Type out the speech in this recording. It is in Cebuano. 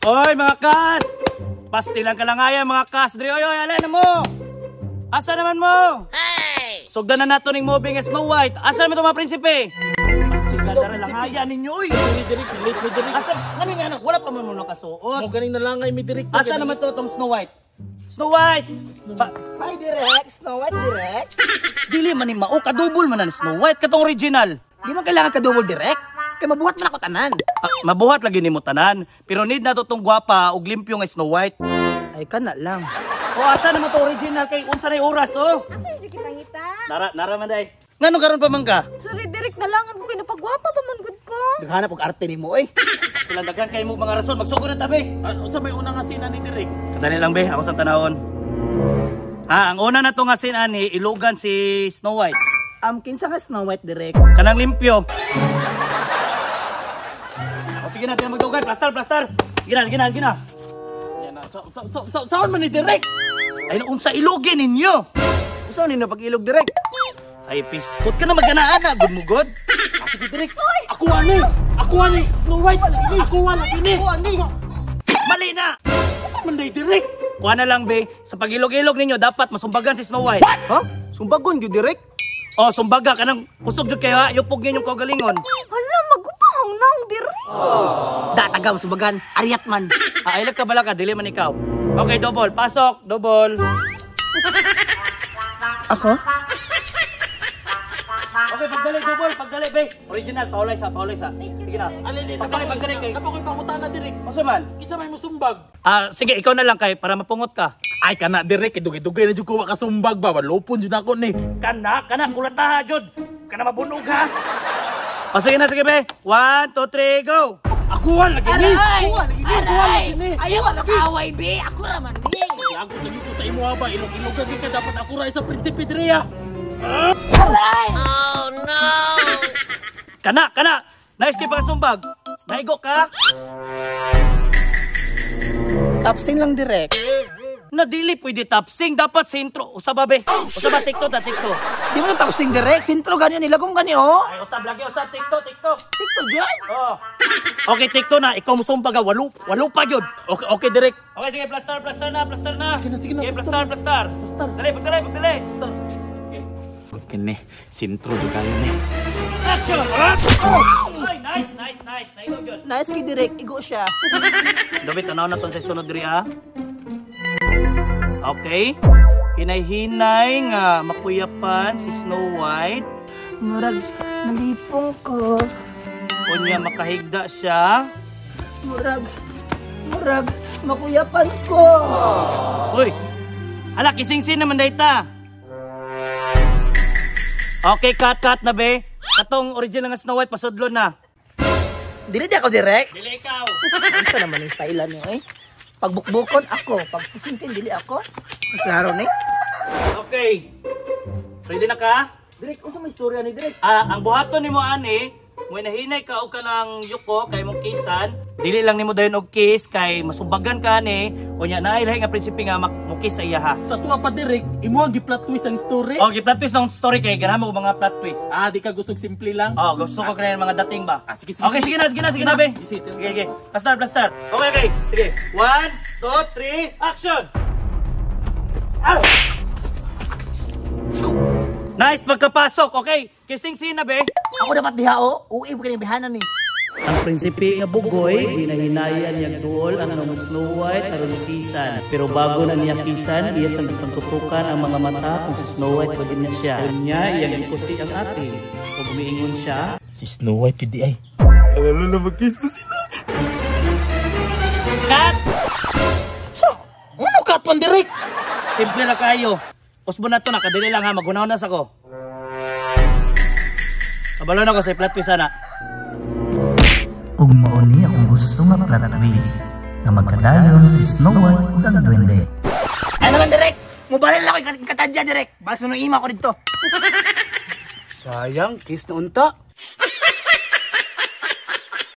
Oy, mga kas! Pastilan ka lang aya, mga kas. Dre, oy, oy, alay na mo! Asa naman mo? Hey! Sugdan na nato ning movie nga Snow White. Asa naman to mga prinsipe? Pastilan na lang aya ninyo, oy! Direk, late mi direk. Asa, ano nga anak? Wala pa man mo nakasuot. Mo ganing nalangay mi direk. Asa naman to tong Snow White? Snow White! Hi, direk. Snow White, direk. Dili man ni mao, kadubol man na ni Snow White. Katong original. Di man kailangan kadubol, direk. Kay mabuhat man ako tanan. Ah, mabuhat lagi nimo tanan. Pero need na to tong gwapa ug limpyo nga Snow White. Ay, kana lang. O, asa naman to original kay unsa na oras, oh? Ako yung kitang-ita. Nara, nara man day. Ngano karon pa man ka? Sorry, direk na lang. Ako kay napagwapa pa man gud ko. Naghanap og arte nimo, oy. Silang daghan kay mo mga rason, magsugod na tabi. Unsa may una nga sina ni direk? Kadali lang be, ako sa tanawon. Ah, ang una na to nga sin ani, ilugan si Snow White. Kinsa nga Snow White, direk? Kanang limpyo. O sige na, di na magdugan, plastar, plastar. Sige na, sige na, sige na. Yan na. Saan man ni direk? Ay, unsa ilugin ninyo? Unsa ni na pag-ilog, direk? Ay, piskot ka na magkanaan, gud mo god. Ah, sige direk. Ako ani. Ako ani Snow White. Ako wala kini. Mali na. Unsa man day direk? Kuha na lang be, sa pag-ilog-ilog ninyo dapat masumbagan si Snow White. Ha? Sumbagon gyud, direk? Oh, sumbaga kanang kusog jud kayo ha, yupog ninyong kaugalingon. Hala, magupahong naong direk. Datagaw sumbagan, ariat man. Ah, ilag ka bala ka, dili man ikaw. Okay, double, pasok, double. Ako? Okay, pagdali, double, pagdali, be. Original, paulay sa, paulay sa. Sige na. Alili, Pagdali, pagdali kay. Napakoy pangutana direk. Unsa man? Kinsa may musumbag? Ah, sige, ikaw na lang kay para mapungot ka. Ay kana direk, dugay-dugay na jud ko wa kasumbag ba, walupon jud ako ni. Kana, kana, kulataha jud. Kana mabunog ha. O sige na, sige be. 1, 2, 3, go. Ako wala lagi ni. Aray! Ako wala lagi ni. Ako wala lagi ni. Ayaw away be, ako ra man ni. Lagot lagi ko sa imo ba, ilog-ilog ka ka dapat ako ra sa prinsipe diri ah. Aray! Kana, kana. Nice kay pagsumbag. Naigo ka? Tapsin lang, direk. Na dili pwede tapsing, dapat sentro. Usab ba be? Usab ba tikto ta tikto. Di mo tapsing, direk, sentro ganyan nila kung gani oh. Ay usab lagi usab tikto tikto. Tikto jud. Oh. Okay, tikto na ikaw musumbag ka, walo walo pa gyud. Okay, okay direk. Okay, sige, plaster, plaster na, plaster na. Sige na, sige na, Okay, plaster, plaster. Plaster. Dali, pagdali, pagdali. Okay. Kini, sentro jud kayo ni. Action! Oh! Ay, nice, nice, nice. Naigo gyud. Nice kay direk, igo siya. David, tanaw na ton sa sunod diri ah. Okay. Hinay-hinay nga makuyapan si Snow White. Murag nalipong ko. Unya makahigda siya. Murag murag makuyapan ko. Uy. Hala, kisingsin naman dayta. Okay, cut cut na be. Katong original nga Snow White pasudlo na. Dili di ako direk. Dili ikaw. Unsa naman ang style niyo eh? Pagbukbukon ako, pag kisingsin dili ako. Klaro ni. Okay. Ready na ka? Direk, unsa may istorya ni direk? Ah, ang buhaton nimo ani, mo hinahinay ka og kanang yuko kay mong kisan, dili lang nimo dayon og kiss kay masumbagan ka ani, unya naay lahi nga prinsipe nga mukis sa iya ha. Sa tuwa pa direk, imo ang gi-plot twist ang story. Oh, gi-plot twist ang story kay ganahan mo og mga plot twist. Ah, di ka gusto og simple lang. Oh, gusto ko kaya mga dating ba? Ah, sige, sige. Okay, sige na, sige na, sige na, be. Sige, sige. Sige, sige. Plaster, plaster. Okay, okay. Sige. 1, 2, 3, action! Ah! Nice pagkapasok, okay? Kissing scene na, be. Ako dapat diha oh. Uwi mo kini bihanan ni. Ang prinsipe nga Bugoy, ginahinayan niya duol ang nang Snow White aron kisan. Pero bago na niya kisan, iya sang gipangtutukan ang mga mata kung si Snow White pagin niya siya. Unya iyang gikusi ang atin. Ug miingon siya, Si Snow White pidi ay. Ano na magkiss na sila? Cut! So, ano cut man direk? Simple na kayo. Usbo na to, nakadili lang ha. Magunaw na sa ko. Kabalo na ko sa plot twist ana. Ug mao ni akong gusto nga plot twist nga magkadayon si Snow White ug ang duwende. Ano man direk? Mubalin lang ako katadya direk. Baso nung ima ko dito. Sayang, kiss na unta.